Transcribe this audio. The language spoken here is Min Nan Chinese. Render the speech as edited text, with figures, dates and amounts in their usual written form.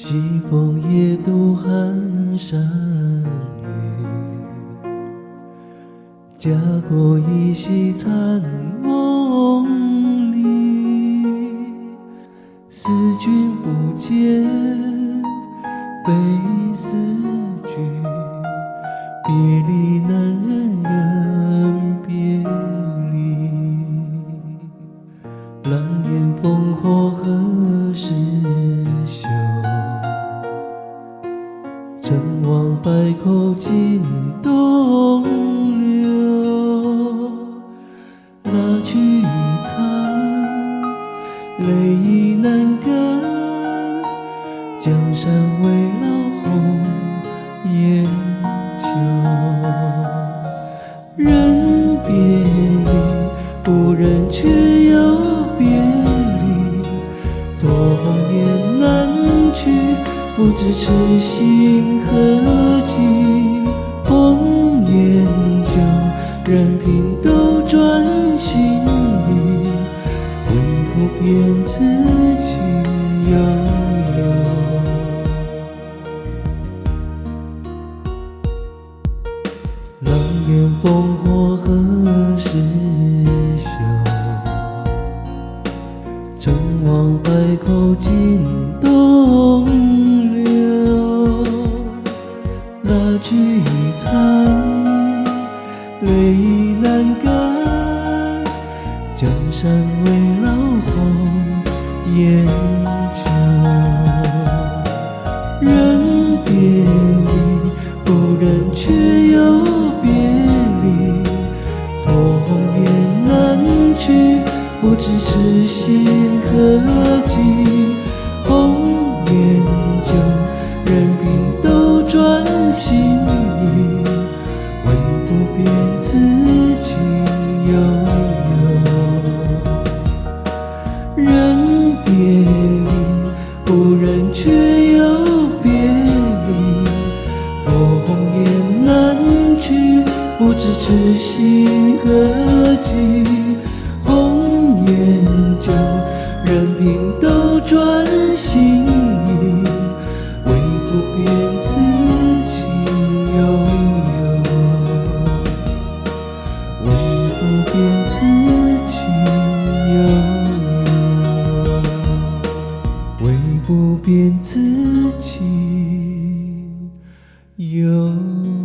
西風夜渡寒山雨，家國依稀殘夢裡。思君不見，悲思君，別離難忍忍別離。狼煙烽火何時休？成王敗寇盡東流。蠟炬已殘，淚意難乾。江山未老紅顏舊。忍別離，不忍卻又別離。托鴻雁南去，不知赤心何寄。紅顏舊，任憑斗轉星移，唯不變此情悠悠。狼煙烽火何時休？成王敗寇盡東流。蠟炬已殘，淚意難乾。江山未老紅顏舊。忍別離，不忍卻又別離。托鴻雁南去，不知赤心何寄。紅顏舊，任憑斗轉星移，唯不變此情悠悠。忍別離，不忍卻又別離。托鴻雁南去，不知赤心何寄。紅顏舊，任憑斗轉星移，唯不變此情悠悠。唯不變此情悠悠。唯不變此情悠悠。